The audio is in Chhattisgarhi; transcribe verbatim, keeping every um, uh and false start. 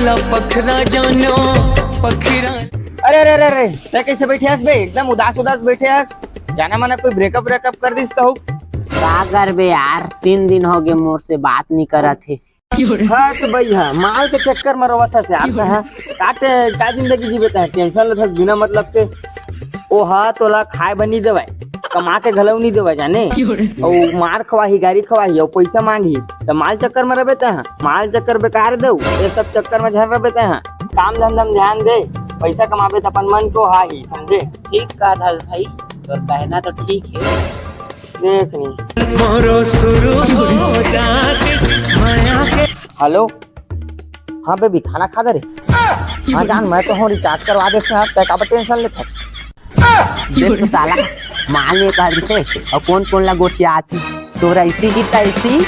ला पखरा जानो, पखरा। अरे अरे अरे अरे, तै कैसे बैठे हस बे? एकदम उदास उदास बैठे हस। जाना माना कोई ब्रेकअप व्रेकअप कर दिस तो? का करबे यार, तीन दिन हो गए मोर से बात नहीं करत हे। हाँ तो भाई, हाँ, माल के चक्कर में रोवत हस यार। हाँ, का ते-, का जिंदगी जीबे तै? टेंशन लेत हस बिना मतलब के। ओ हा तोला खाए बर नहीं देवय, कमा के घलव नहीं देवय जाने। अउ मार खवाही, गारी खवाही, अउ पैसा मांगही, त माल चक्कर में रबे तै। माल चक्कर बेकार दऊ, ये सब चक्कर में झन रबे तै। काम धंधा में ध्यान दे, पैसा कमाबे त अपन मन को हाही, समझे? ठीक कहा था भाई, तोर कहना तो ठीक है। देख नहीं। मोरो शुरू हो जातिस मया के। हेलो, हाँ बेबी, खाना खा दे रे। हाँ जान, मैं तो हूँ रिचार्ज करवा दे यार, तै काबर टेंशन लेत हस? देख तो साला, माल नहीं कर दे, अउ कौन कौन ला गोठियात हे, तोर ऐसी की तैसी।